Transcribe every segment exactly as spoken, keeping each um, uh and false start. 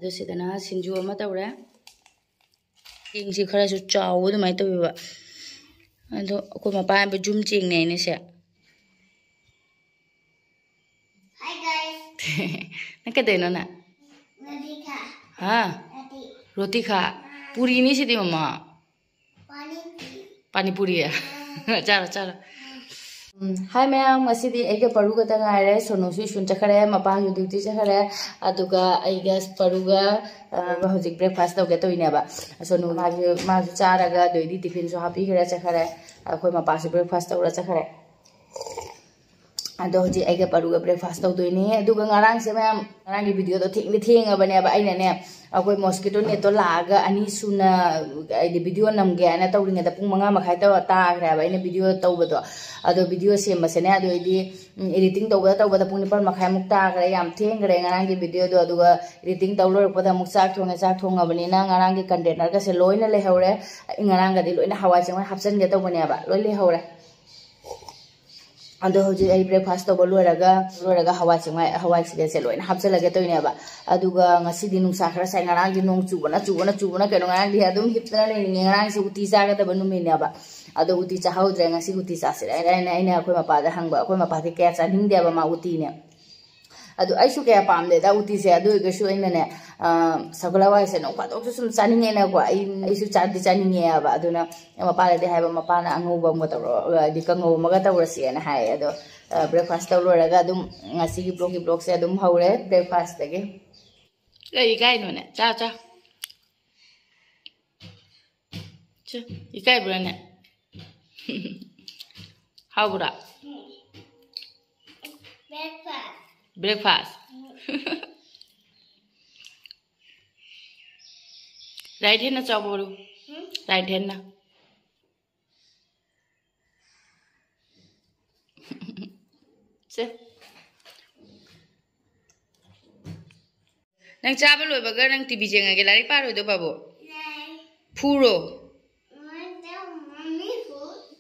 ꯑꯗꯨ ꯁꯤꯗꯅ ꯁꯤꯡꯖꯨ ꯑꯃ ꯇꯧꯔꯦ꯫ ꯆꯦꯡꯁꯤ ꯈꯔꯁꯨ ꯆꯥꯎꯕ ꯑꯗꯨꯃꯥꯏꯅ ꯇꯧꯋꯦꯕ꯫ ꯑꯗꯣ ꯑꯩꯈꯣꯏ ꯃꯄꯥ ꯍꯥꯏꯕ ꯖꯨꯝ ꯆꯦꯡꯅꯦ ꯍꯥꯏꯅꯦ ꯁꯦ꯫ Hi guys. ꯅꯪ ꯀꯩꯗꯧꯅꯣ ꯅꯪ? ꯔꯣꯇꯤ ꯈꯥ꯫ ꯍꯥ? ꯔꯣꯇꯤ꯫ ꯔꯣꯇꯤ ꯈꯥ? ꯄꯨꯔꯤꯅꯤ ꯁꯤꯗꯤ ꯃꯃꯥ꯫ ꯄꯥꯅꯤ ꯄꯨꯔꯤ꯫ ꯄꯥꯅꯤ ꯄꯨꯔꯤ꯫ ꯆꯥꯔꯣ, ꯆꯥꯔꯣ꯫ ꯎꯝ, ꯍꯥꯏ ꯃꯌꯥꯝ, ꯉꯁꯤꯗꯤ ꯑꯩꯒ ꯄꯔꯨ ꯈꯛꯇ ꯉꯥꯏꯔꯦ꯫ ꯁꯣꯅꯨꯁꯨ ꯁ꯭ꯀꯨꯜ ꯆꯠꯈ꯭ꯔꯦ, ꯃꯄꯥꯁꯨ ꯗ꯭ꯌꯨꯇꯤ ꯆꯠꯈ꯭ꯔꯦ꯫ ꯑꯗꯨꯒ ꯑꯩꯒ ꯄꯔꯨꯒ, ꯑ, ꯍꯧꯖꯤꯛ ꯕ꯭ꯔꯦꯛꯐꯥꯁ ꯇꯧꯒꯦ ꯇꯧꯔꯤꯅꯦꯕ꯫ ꯁꯣꯅꯨ ꯃꯥꯁꯨ, ꯃꯥꯁꯨ ꯆꯥꯔꯒ ꯑꯗꯩꯗꯤ ꯇꯤꯐꯤꯟꯁꯨ ꯍꯥꯞꯄꯤꯈ꯭ꯔꯦ, ꯆꯠꯈ꯭ꯔꯦ꯫ ꯑꯩꯈꯣꯏ ꯃꯄꯥꯁꯨ ꯕ꯭ꯔꯦꯛꯐꯥꯁ ꯇꯧꯔ ꯆꯠꯈ꯭ꯔꯦ꯫ ꯑꯗꯣ ꯍꯧꯖꯤꯛ ꯑꯩꯒ ꯄꯔꯨꯒ ꯕ꯭ꯔꯦꯛꯐꯥꯁ ꯇꯧꯗꯣꯏꯅꯦ꯫ ꯑꯗꯨꯒ ꯉꯔꯥꯡꯁꯦ ꯃꯌꯥꯝ, ꯉꯔꯥꯡꯒꯤ ꯚꯤꯗꯤꯑꯣꯗꯣ ꯊꯦꯡꯗꯤ ꯊꯦꯡꯉꯕꯅꯦꯕ꯫ ꯑꯩꯅꯅꯦ, ꯑꯩꯈꯣꯏ ꯃꯣꯁꯀꯤꯇꯣ ꯅꯦꯠꯇꯣ ꯂꯥꯛꯑꯒ ꯑꯅꯤ ꯁꯨꯅ ꯍꯥꯏꯗꯤ ꯚꯤꯗꯤꯑꯣ ꯅꯝꯒꯦ ꯍꯥꯏꯅ ꯇꯧꯔꯤꯉꯩꯗ ꯄꯨꯡ ꯃꯉꯥ ꯃꯈꯥꯏ ꯇꯧꯔ ꯇꯥꯈ꯭ꯔꯦꯕ ꯑꯩꯅ ꯚꯤꯗꯤꯑꯣ ꯇꯧꯕꯗꯣ꯫ ꯑꯗꯣ ꯚꯤꯗꯤꯑꯣ ꯁꯦꯝꯕꯁꯦꯅꯦ, ꯑꯗꯨ ꯑꯩꯗꯤ, ꯎꯝ, ꯑꯦꯗꯤꯇꯤꯡ ꯇꯧꯕꯗ ꯇꯧꯕꯗ ꯄꯨꯡ ꯅꯤꯄꯥꯜ ꯃꯈꯥꯏꯃꯨꯛ ꯇꯥꯈ꯭ꯔꯦ꯫ ꯌꯥꯝ ꯊꯦꯡꯈ꯭ꯔꯦ ꯉꯔꯥꯡꯒꯤ ꯚꯤꯗꯤꯑꯣꯗꯣ꯫ ꯑꯗꯨꯒ ꯑꯦꯗꯤꯇꯤꯡ ꯇꯧ ꯂꯣꯏꯔꯛꯄꯗ ꯑꯃꯨꯛ ꯆꯥꯛ ꯊꯣꯡꯉꯦ꯫ ꯆꯥꯛ ꯊꯣꯡꯉꯕꯅꯤꯅ ꯉꯔꯥꯡꯒꯤ ꯀꯟꯇꯦꯅꯔꯒꯁꯦ ꯂꯣꯏꯅ ꯂꯩꯍꯧꯔꯦ꯫ ꯑꯩ ꯉꯔꯥꯡꯒꯗꯤ ꯂꯣꯏꯅ ꯍꯋꯥꯏ ꯆꯦꯡꯋꯥꯏ ꯍꯥꯞꯆꯤꯟꯒꯦ ꯇꯧꯕꯅꯦꯕ, ꯂꯣꯏ ꯂꯩꯍꯧꯔꯦ꯫ ꯑꯗꯣ ꯍꯧꯖꯤꯛ ꯑꯩ ꯕ꯭ꯔꯦꯛꯐꯥꯁ ꯇꯧꯕ ꯂꯣꯏꯔꯒ, ꯂꯣꯏꯔꯒ ꯍꯋꯥꯏ ꯆꯦꯡꯋꯥꯏ, ꯍꯋꯥꯏ ꯁꯤꯒꯁꯦ ꯂꯣꯏꯅ ꯍꯥꯞꯆꯤꯜꯂꯒꯦ ꯇꯧꯔꯤꯅꯦꯕ꯫ ꯑꯗꯨꯒ ꯉꯁꯤꯗꯤ ꯅꯨꯡꯁꯥ ꯈꯔ ꯁꯥꯏ, ꯉꯔꯥꯡꯗꯤ ꯅꯣꯡ ꯆꯨꯕꯅ, ꯆꯨꯕꯅ, ꯆꯨꯕꯅ ꯀꯩꯅꯣ, ꯉꯔꯥꯡꯗꯤ ꯑꯗꯨꯝ ꯍꯤꯞꯇꯅ ꯂꯩꯅꯤꯡꯉꯦ꯫ ꯉꯔꯥꯡꯁꯦ ꯎꯇꯤ ꯆꯥꯒꯗꯕ ꯅꯨꯃꯤꯠꯅꯦꯕ꯫ ꯑꯗꯣ ꯎꯇꯤ ꯆꯥꯍꯧꯗ꯭ꯔꯦ꯫ ꯉꯁꯤ ꯎꯇꯤ ꯆꯥꯁꯤꯔ ꯍꯥꯏꯅ ꯑꯩꯅ ꯑꯩꯈꯣꯏ ꯃꯄꯥꯗ ꯍꯪꯕ꯫ ꯑꯩꯈꯣꯏ ꯃꯄꯥꯗꯤ ꯀꯌꯥ ꯆꯥꯅꯤꯡꯗꯦꯕ ꯃꯥ ꯎꯇꯤꯅꯦ꯫ ꯑꯗꯨ ꯑꯩꯁꯨ ꯀꯌꯥ ꯄꯥꯝꯗꯦꯗ ꯎꯇꯤꯁꯦ꯫ ꯑꯗꯨ ꯑꯣꯏꯔꯒꯁꯨ ꯑꯩꯅꯅꯦ, ꯑ, ꯁꯒꯣꯜ ꯍꯋꯥꯏꯁꯦ ꯅꯣꯡ ꯐꯥꯗꯣꯛꯁꯨ ꯁꯨꯝ ꯆꯥꯅꯤꯡꯉꯦꯅꯀꯣ꯫ ꯑꯩ, ꯑꯩꯁꯨ ꯆꯥꯗꯤ ꯆꯥꯅꯤꯡꯉꯦ ꯍꯥꯏꯕ꯫ ꯑꯗꯨꯅ ꯃꯄꯥꯗꯗꯤ ꯍꯥꯏꯕ, ꯃꯄꯥꯅ ꯑꯉꯧꯕ ꯑꯃꯒ ꯇꯧꯔꯣ, ꯍꯥꯏꯗꯤ ꯀꯥꯡꯉꯧ ꯑꯃꯒ ꯇꯧꯔꯁꯦꯅ ꯍꯥꯏꯌꯦ꯫ ꯑꯗꯣ, ꯑ, ꯕ꯭ꯔꯦꯛꯐꯥꯁ ꯇꯧ ꯂꯣꯏꯔꯒ ꯑꯗꯨꯝ ꯉꯁꯤꯒꯤ ꯕ꯭ꯂꯣꯒꯤ ꯕ꯭ꯂꯣꯒꯁꯦ ꯑꯗꯨꯝ ꯍꯧꯔꯦ ꯕ꯭ꯔꯦꯛꯐꯥꯁꯇꯒꯤ꯫ ꯀꯩ ꯏꯀꯥꯏꯅꯣꯅꯦ? ꯆꯥ, ꯆꯥ꯫ ꯆꯥ, ꯏꯀꯥꯏꯕ꯭ꯔꯥꯅꯦ? ꯍꯥꯎꯕ꯭ꯔꯥ? ꯕ꯭ꯔꯦꯛꯐꯥꯁ꯫ ꯔꯥꯏꯠ ꯍꯦꯟꯅ ꯆꯥꯎꯕ ꯑꯣꯏꯔꯣ꯫ ꯔꯥꯏꯠ ꯍꯦꯟꯅ꯫ ꯁꯦ꯫ ꯅꯪ ꯆꯥꯕ ꯂꯣꯏꯕꯒ ꯅꯪ ꯇꯤꯚꯤ ꯌꯦꯡꯉꯒꯦ, ꯂꯥꯏꯔꯤꯛ ꯄꯥꯔꯣꯏꯗꯣ ꯕꯥꯕꯨ? ꯐꯨꯔꯣ꯫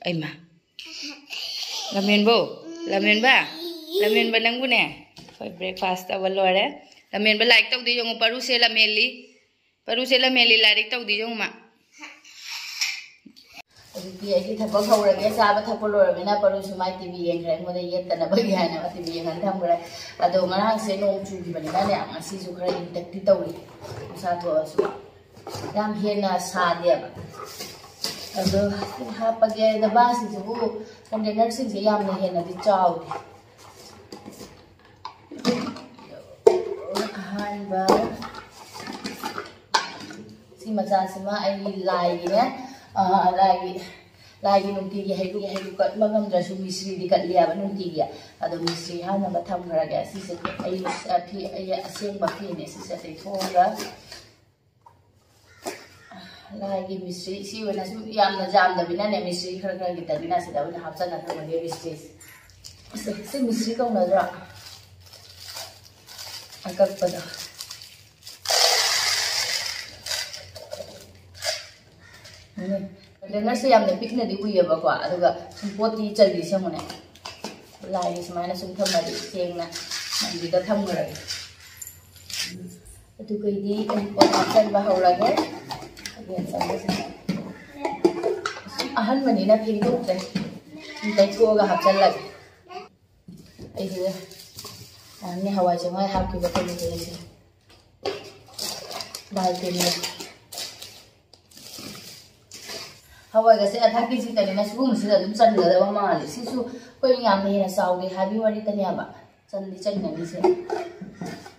ꯑꯩꯃ꯫ ꯂꯝꯍꯦꯟꯕꯣ? ꯂꯝꯍꯦꯟꯕ? ꯂꯝꯍꯦꯟꯕ ꯅꯪꯕꯨꯅꯦ꯫ ꯑꯩꯈꯣꯏ ꯕ꯭ꯔꯦꯛꯐꯥꯁ ꯇꯧꯕ ꯂꯣꯏꯔꯦ꯫ ꯂꯝꯍꯦꯟꯕ ꯂꯥꯏꯔꯤꯛ ꯇꯧꯗꯦ ꯌꯦꯡꯉꯨ, ꯄꯔꯨꯁꯦ ꯂꯝꯍꯦꯜꯂꯤ꯫ ꯄꯔꯨꯁꯦ ꯂꯝꯍꯦꯜꯂꯤ, ꯂꯥꯏꯔꯤꯛ ꯇꯧꯗꯦ ꯌꯦꯡꯉꯨ ꯃꯥ꯫ ꯍꯧꯖꯤꯛꯇꯤ ꯑꯩꯒꯤ ꯊꯕꯛ ꯍꯧꯔꯒꯦ, ꯆꯥꯕ ꯊꯛꯄ ꯂꯣꯏꯔꯕꯅꯤꯅ ꯄꯔꯨꯁꯨ ꯃꯥꯏ ꯇꯤꯚꯤ ꯌꯦꯡꯈ꯭ꯔꯦ, ꯑꯩꯉꯣꯟꯗ ꯌꯦꯠꯇꯅꯕꯒꯤ ꯍꯥꯏꯅ ꯃꯥ ꯇꯤꯚꯤ ꯌꯦꯡꯍꯟ ꯊꯝꯈ꯭ꯔꯦ꯫ ꯑꯗꯣ ꯉꯔꯥꯡꯁꯦ ꯅꯣꯡ ꯆꯨꯈꯤꯕꯅꯤꯅꯅꯦ, ꯉꯁꯤꯁꯨ ꯈꯔ ꯏꯪꯇꯛꯇꯤ ꯇꯧꯔꯤ, ꯅꯨꯡꯁꯥ ꯊꯣꯛꯑꯁꯨ꯫ ꯌꯥꯝ ꯍꯦꯟꯅ ꯁꯥꯗꯦꯕ꯫ ꯑꯗꯣ ꯍꯥꯞꯄꯒꯦ꯫ ꯗꯕꯥꯁꯤꯡꯁꯤꯕꯨ, ꯀꯟꯇꯦꯅꯔꯁꯤꯡꯁꯦ ꯌꯥꯝꯅ ꯍꯦꯟꯅꯗꯤ ꯆꯥꯎꯗꯦ꯫ ꯑꯍꯥꯟꯕ ꯁꯤ ꯃꯆꯥꯁꯤꯃ ꯑꯩꯒꯤ ꯂꯥꯏꯒꯤꯅꯦ꯫ ꯑ, ꯂꯥꯏꯒꯤ, ꯂꯥꯏꯒꯤ ꯅꯨꯡꯇꯤꯒꯤ ꯍꯩꯔꯨꯛ, ꯍꯩꯔꯨꯛ ꯀꯠꯄ ꯉꯝꯗ꯭ꯔꯁꯨ ꯃꯤꯁꯇ꯭ꯔꯤꯗꯤ ꯀꯠꯂꯦꯕ ꯅꯨꯡꯇꯤꯒꯤ꯫ ꯑꯗꯣ ꯃꯤꯁꯇ꯭ꯔꯤ ꯍꯥꯞꯅꯕ ꯊꯝꯈ꯭ꯔꯒꯦ꯫ ꯁꯤꯁꯦ ꯑꯩ, ꯑ, ꯐꯤ, ꯑꯩ ꯑꯁꯦꯡꯕ ꯐꯤꯅꯦ꯫ ꯁꯤꯁꯦ ꯇꯩꯊꯣꯛꯑꯒ ꯂꯥꯏꯒꯤ ꯃꯤꯁꯇ꯭ꯔꯤ ꯁꯤ ꯑꯣꯏꯅ ꯁꯨꯝ ꯌꯥꯝꯅ ꯌꯥꯝꯗꯕꯤꯅꯅꯦ, ꯃꯤꯁꯇ꯭ꯔꯤ ꯈꯔ ꯈꯔꯒꯤꯗꯅꯤꯅ ꯁꯤꯗ ꯑꯣꯏꯅ ꯍꯥꯞꯆꯟꯅ ꯊꯝꯃꯒꯦ ꯃꯤꯁꯇ꯭ꯔꯤꯁꯦ꯫ ꯁꯤ, ꯁꯤ ꯃꯤꯁꯇ꯭ꯔꯤ ꯀꯧꯅꯗ꯭ꯔꯣ? ꯑꯀꯛꯄꯗꯣ꯫ ꯎꯝ꯫ ꯀꯟꯇꯦꯅꯔꯁꯦ ꯌꯥꯝꯅ ꯄꯤꯛꯅꯗꯤ ꯎꯏꯌꯦꯕꯀꯣ, ꯑꯗꯨꯒ ꯁꯨꯝ ꯄꯣꯠꯇꯤ ꯆꯜꯂꯤꯁꯦ ꯌꯦꯡꯉꯨꯅꯦ꯫ ꯂꯥꯏꯒꯤ ꯁꯨꯃꯥꯏꯅ ꯁꯨꯝ ꯊꯝꯃꯗꯤ ꯁꯦꯡꯅ ꯅꯝꯕꯤꯗ ꯊꯝꯈ꯭ꯔꯒꯦ꯫ ꯑꯗꯨꯒꯩꯗꯤ ꯑꯩ ꯄꯣꯠ ꯍꯥꯞꯆꯟꯕ ꯍꯧꯔꯒꯦ꯫ ꯌꯦꯟ ꯆꯪꯕꯁꯤꯗ꯫ ꯑꯍꯟꯕꯅꯤꯅ ꯐꯦꯡꯗꯣꯛꯇ꯭ꯔꯦ꯫ ꯇꯩꯊꯣꯛꯑꯒ ꯍꯥꯞꯆꯜꯂꯒꯦ꯫ ꯑꯩꯁꯦ ꯅꯍꯥꯟꯅꯦ ꯍꯋꯥꯏ ꯆꯦꯡꯋꯥꯏ ꯍꯥꯞꯈꯤꯕ ꯀꯩꯅꯣꯁꯦ꯫ ꯗꯥꯜ ꯇꯤꯜꯍꯧ꯫ ꯍꯋꯥꯏꯒꯁꯦ ꯑꯗꯥ ꯀꯦꯖꯤꯗꯅꯤꯅ ꯁꯤꯒꯨꯝꯕꯁꯤꯗ ꯑꯗꯨꯝ ꯆꯟꯒꯗꯕ ꯃꯥꯜꯂꯦ꯫ ꯁꯤꯁꯨ ꯑꯩꯈꯣꯏ ꯌꯥꯝꯅ ꯍꯦꯟꯅ ꯆꯥꯎꯗꯦ ꯍꯥꯏꯕꯒꯤ ꯋꯥꯔꯤꯇꯅꯦꯕ꯫ ꯆꯟꯗꯤ ꯆꯟꯒꯅꯤꯁꯦ꯫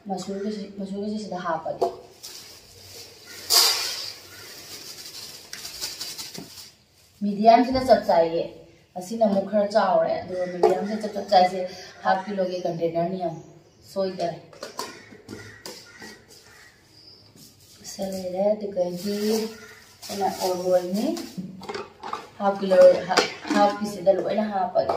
ꯃꯁꯨꯔꯒꯤꯁꯤ, ꯃꯁꯨꯔꯒꯤꯁꯤ ꯁꯤꯗ ꯍꯥꯞꯄꯒꯦ꯫ ꯃꯤꯗꯤꯌꯝꯁꯤꯅ ꯆꯞ ꯆꯥꯏꯌꯦ꯫ ꯑꯁꯤꯅ ꯑꯃꯨꯛ ꯈꯔ ꯆꯥꯎꯔꯦ, ꯑꯗꯨꯒ ꯃꯤꯗꯤꯌꯝꯁꯤꯅ ꯆꯞ ꯆꯞ ꯆꯥꯏꯁꯦ꯫ ꯍꯥꯐ ꯀꯤꯂꯣꯒꯤ ꯀꯟꯇꯦꯅꯔꯅꯤ ꯌꯦꯡꯉꯣ, ꯁꯣꯏꯗꯔꯦ꯫ ꯁꯦ ꯂꯩꯔꯦ꯫ ꯑꯗꯨꯗꯒꯤ ꯑꯩꯅ ꯑꯣꯔꯣꯏꯅꯤ꯫ ꯍꯥꯐ ꯀꯤꯂꯣ, ꯍꯥꯐ, ꯍꯥꯐꯀꯤꯁꯤꯗ ꯂꯣꯏꯅ ꯍꯥꯞꯄꯒꯦ꯫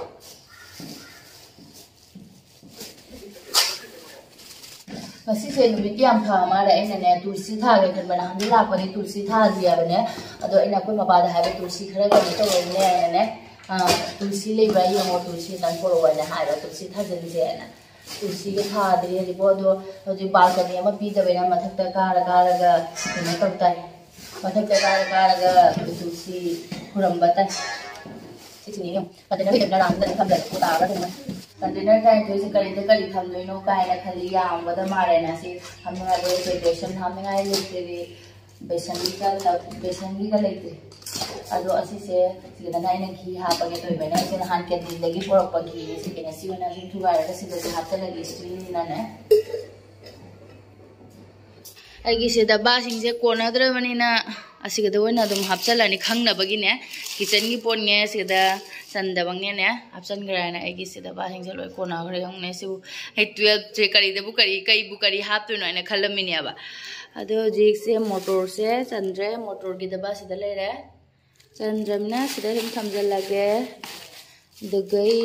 ꯉꯁꯤꯁꯦ ꯅꯨꯃꯤꯠꯇꯤ ꯌꯥꯝ ꯐ ꯃꯥꯜꯂꯦ꯫ ꯑꯩꯅꯅꯦ ꯇꯨꯜꯁꯤ ꯊꯥꯒꯦ ꯈꯟꯕ, ꯅꯍꯥꯟꯗꯤ ꯂꯥꯛꯄꯗꯤ ꯇꯨꯜꯁꯤ ꯊꯥꯁꯤ ꯍꯥꯏꯕꯅꯦ꯫ ꯑꯗꯣ ꯑꯩꯅ ꯑꯩꯈꯣꯏ ꯃꯄꯥꯗ ꯍꯥꯏꯕ, ꯇꯨꯜꯁꯤ ꯈꯔ ꯀꯩꯅꯣ ꯇꯧꯔꯛꯎꯅꯦ ꯍꯥꯏꯅꯅꯦ, ꯑ, ꯇꯨꯜꯁꯤ ꯂꯩꯕ꯭ꯔꯥ ꯌꯦꯡꯉꯣ, ꯇꯨꯜꯁꯤ ꯈꯤꯇꯪ ꯄꯣꯔꯛꯑꯣ ꯍꯥꯏꯅ ꯍꯥꯏꯕ, ꯇꯨꯜꯁꯤ ꯊꯥꯖꯤꯟꯁꯦ ꯍꯥꯏꯅ꯫ ꯇꯨꯜꯁꯤꯒ ꯊꯥꯗ꯭ꯔꯤ ꯍꯧꯖꯤꯛꯐꯥꯎ꯫ ꯑꯗꯣ ꯍꯧꯖꯤꯛ ꯕꯥꯜꯀꯅꯤ ꯑꯃ ꯄꯤꯗꯕꯅꯤꯅ ꯃꯊꯛꯇ ꯀꯥꯔ ꯀꯥꯔꯒ ꯀꯩꯅꯣ ꯇꯧ ꯇꯥꯏ꯫ ꯃꯊꯛꯇ ꯀꯥꯔ ꯀꯥꯔꯒ ꯇꯨꯜꯁꯤ ꯈꯨꯔꯝꯕ ꯇꯥꯏ꯫ ꯁꯤꯁꯤꯅꯤ ꯌꯦꯡꯉꯨ꯫ ꯀꯟꯇꯦꯅꯔ ꯀꯟꯇꯦꯅꯔ ꯂꯥꯡꯗ ꯊꯝꯖꯜꯂꯦ꯫ ꯇꯥꯔꯒ ꯑꯗꯨꯝ ꯀꯟꯇꯦꯅꯔ ꯇꯔꯥꯅꯤꯊꯣꯏꯁꯦ ꯀꯔꯤꯗ ꯀꯔꯤ ꯊꯝꯗꯣꯏꯅꯣ ꯀꯥꯏꯅ ꯈꯜꯂꯤ꯫ ꯌꯥꯝꯒꯗ ꯃꯥꯜꯂꯦꯅ꯫ ꯁꯤ ꯊꯝꯅꯤꯡꯉꯥꯏ ꯂꯩꯇꯦ, ꯕꯦꯁꯟ ꯍꯥꯞꯅꯤꯡꯉꯥꯏ ꯂꯩꯇꯦ꯫ ꯕꯦꯁꯟꯒꯤꯒ ꯇ-, ꯕꯦꯁꯟꯒꯤꯒ ꯂꯩꯇꯦ꯫ ꯑꯗꯣ ꯑꯁꯤꯁꯦ ꯁꯤꯗꯅ ꯑꯩꯅ ꯘꯤ ꯍꯥꯞꯄꯒꯦ ꯇꯧꯕꯅꯦ꯫ ꯑꯩꯁꯦ ꯅꯍꯥꯟ ꯀꯦꯟꯇꯤꯟꯗꯒꯤ ꯄꯨꯔꯛꯄ ꯘꯤꯅꯦ꯫ ꯁꯤꯒꯤꯅꯦ꯫ ꯁꯤ ꯑꯣꯏꯅ ꯁꯨꯝ ꯊꯨꯒꯥꯏꯔꯒ ꯁꯤꯗꯁꯨ ꯍꯥꯞꯆꯤꯜꯂꯒꯦ꯫ ꯁꯤꯅꯅꯦ꯫ ꯑꯩꯒꯤꯁꯦ ꯗꯕꯥꯁꯤꯡꯁꯦ ꯀꯣꯟꯅꯗ꯭ꯔꯕꯅꯤꯅ ꯑꯁꯤꯒꯗ ꯑꯣꯏꯅ ꯑꯗꯨꯝ ꯍꯥꯞꯆꯤꯜꯂꯅꯤ꯫ ꯈꯪꯅꯕꯒꯤꯅꯦ꯫ ꯀꯤꯠꯆꯟꯒꯤ ꯄꯣꯠꯉꯦ ꯁꯤꯒꯗ ꯆꯟꯗꯕꯉꯦꯅꯦ ꯍꯥꯞꯆꯤꯟꯈ꯭ꯔꯦꯅ꯫ ꯑꯩꯒꯤꯁꯦ ꯗꯕꯥꯁꯤꯡꯁꯦ ꯂꯣꯏ ꯀꯣꯟꯅꯈ꯭ꯔꯦ꯫ ꯌꯦꯡꯉꯨꯅꯦ꯫ ꯁꯤꯕꯨ ꯑꯩ ꯇꯨꯌꯦꯜꯞꯁꯦ ꯀꯔꯤꯗꯕꯨ ꯀꯔꯤ, ꯀꯩꯕꯨ ꯀꯔꯤ ꯍꯥꯞꯇꯣꯏꯅꯣ ꯍꯥꯏꯅ ꯈꯜꯂꯝꯃꯤꯅꯦꯕ꯫ ꯑꯗꯣ ꯍꯧꯖꯤꯛꯁꯦ ꯃꯣꯇꯣꯔꯁꯦ ꯆꯟꯗ꯭ꯔꯦ꯫ ꯃꯣꯇꯣꯔꯒꯤ ꯗꯕꯥꯁꯤꯗ ꯂꯩꯔꯦ꯫ ꯆꯟꯗ꯭ꯔꯕꯅꯤꯅ ꯁꯤꯗ ꯁꯨꯝ ꯊꯝꯖꯤꯜꯂꯒꯦ꯫ ꯑꯗꯨꯒ ꯑꯩ